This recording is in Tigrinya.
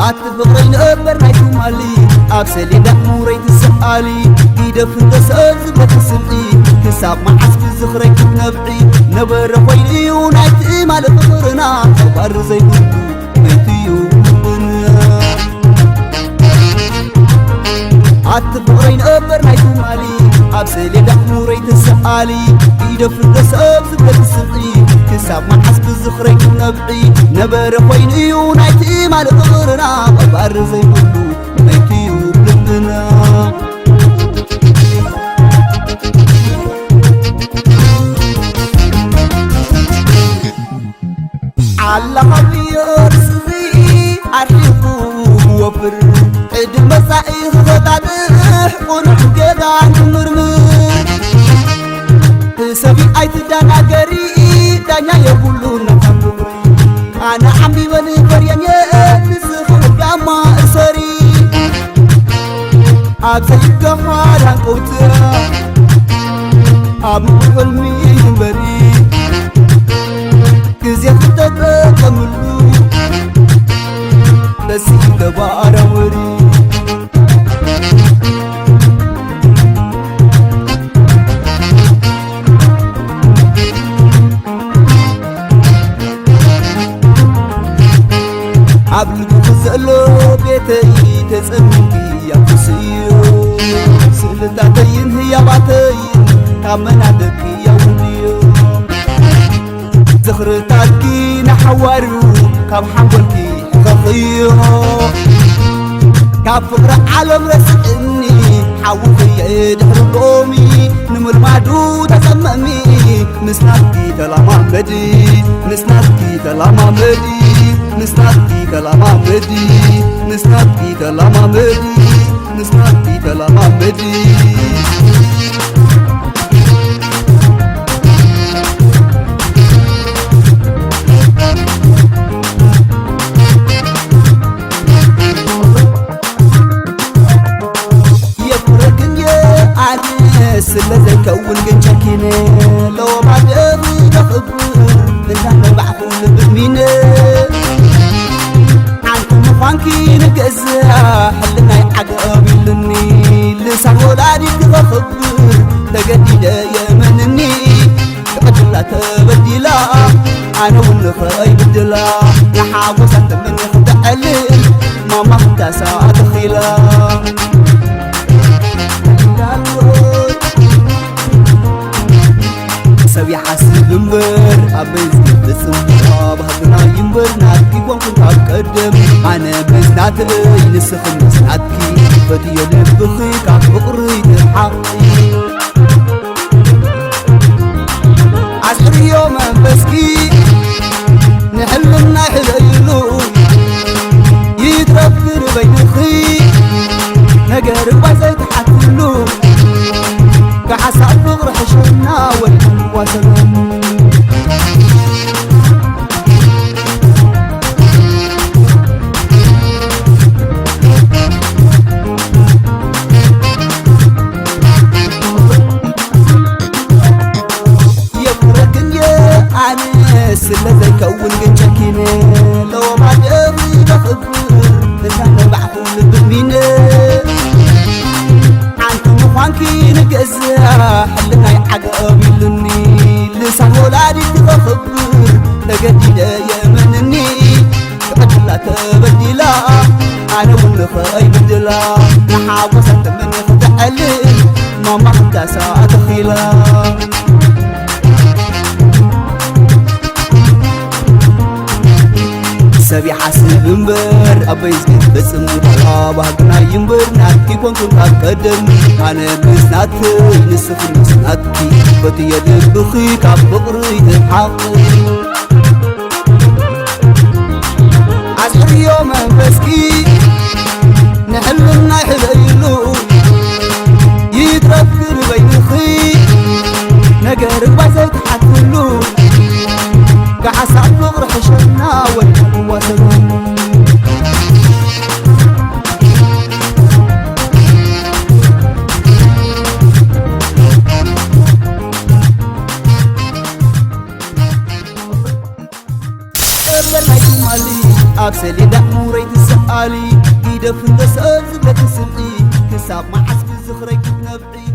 ኣቲ ፍቕረይ ንእበር ናይ ትማሊ፣ ኣብ ሰሌዳ ሙረይ ትስኣሊ፣ ኢደ ፍንተ ሰብ ዝበቲ ስምዒ፣ ክሳብ መዓስ ብዝኽረይ ክትነብዒ፣ ነበረ ኮይኑ እዩ ናይ ትማሊ ፍቕርና፣ ተባሪ ዘይብሉ መይትዩ ልብና። ኣቲ ፍቕረይ ንእበር ናይ ትማሊ፣ ኣብ ሰሌዳ ሙረይ ትስኣሊ፣ ኢደ ፍንተ ሰብ ዝበቲ ስምዒ፣ ክሳብ መዓስ ብዝኽረይ ክትነብዒ፣ ነበረ ኮይኑ እዩ ናይ ትማሊ ፍቕርና፣ ቀባሪ ዘይብሉ ናይትዩ ልብና። ዓላ ካብ ርእስኺ ኣርሒቑ ክወፍር፣ ዕድል መጻኢ ክኸጣጥሕ፣ ቁኑዕ ጌጋ ክምርምር። ሕሰቢ ኣይትደናገሪ፣ ዳኛ የብሉን ናታ ፍቕሪ። ኣነ ዓምቢበን ፈርየን እየ፣ ንስኺ ልቢ ኣማእሰሪ። ኣብ ዘይገሃድ ሃንቀውታ፣ ኣብ ንቑሕ ሕልሚ ንበሪ። ግዜ ክትጠቀምሉ፣ በዚ ገባራ ወሪ። ኣብ ልብኺ ዘሎ ቤተይ ተጸሚምኪ ኣፍስዮ፣ ስእልታተይን ህያባተይን ካብ መናድቕኪ ኣውርድዮ። ዝኽርታትኪ ንሓዋሩ ካብ ሓንጎልኪ ሕኸኽዮ። ካብ ፍቕሪ ዓለም ረስዕኒ፣ ሓውኺ እየ ድሕሪ ሎሚ ንምልማዱ ተጸመሚ። ምስ ናትኪ ተላማመዲ፣ ምስ ናትኪ ተላማመዲ፣ ምስ ናትኪ ተላማመዲ፣ ምስ ናትኪ ተላማመዲ፣ ምስ ናትኪ ተላማመዲ። የፍረግን የኣነ ስለ ዘይከውን ግን ጨኪነ፣ ለወማደር ዘኽብር እንዳነባዕኹ ልብሚነ። ሓንቲ ምዃንኪ ንገዝኣ ሕልናይ ዓገብ ኢሉኒ፣ ልሳን ወላዲት ክኸኽብር ተገዲደ የመንኒ። ክዕድላ ተበዲላ፣ ኣነ እውን ንኸይብድላ፣ ንሓጎሳ ተመኒ ክተዕልል፣ ማማ ክዳሳ ተኺላ። ሰብ ይሓስብ እምበር፣ ኣበይ ዝፍጽም፣ ባህግና ይንበር፣ ናትኪ ኮንኩን ካብ ቀደም። ኣነ ምስ ናተይ፣ ንስኺ ምስ ናትኪ፣ ፈትየ ልብኺ ካብ ፍቕሪ ትርሓቕ። ኣስዕርዮ መንፈስኪ ንሕልናይ ሕለይሉ፣ ይትረፍ ክርበይንኺ ነገር እኳ ዘይትሓትሉ፣ ብሓሳብ ፍቕሪ ሕሸና ወልዋ ሰላም። የፍረግን የኣነ ስለ ዘይከውን ግን ጨኪነ፣ ለወማደር ዘኽብር እንዳነባዕኹ ልብሚነ። ሓንቲ ምዃንኪ ንገዝኣ ሕልናይ ዓገብ ኢሉኒ፣ ልሳን ወላዲት ክኸኽብር ተገዲደ የመንኒ። ክዕድላ ተበዲላ፣ ኣነ እውን ንኸይብድላ፣ ንሓጎሳ ተመኒ ክተዕልል፣ ማማ ክዳሳ ተኺላ። ሰብ ይሓስብ እምበር፣ ኣበይ ዝፍጽም፣ ባህግና ይንበር፣ ናትኪ ኮንኩን ካብ ቀደም። ኣነ ምስ ናተይ፣ ንስኺ ምስ ናትኪ፣ ፈትየ ልብኺ ካብ ፍቕሪ ትርሓቕ። ኣስዕርዮ መንፈስኪ ንሕልናይ ሕለይሉ፣ ይትረፍ ክርበይንኺ፣ ርሕሸና ወላ ንዋሰኑ። ቀበላይ ትማሊ ኣብ ሰሌዳ ሙረይ ትሰኣሊ። ግደፍ እንዶ ሰብ ዝብለኪ ስምዒ። ክሳብ መዓስ ብዝኽረይ ክትነብዒ?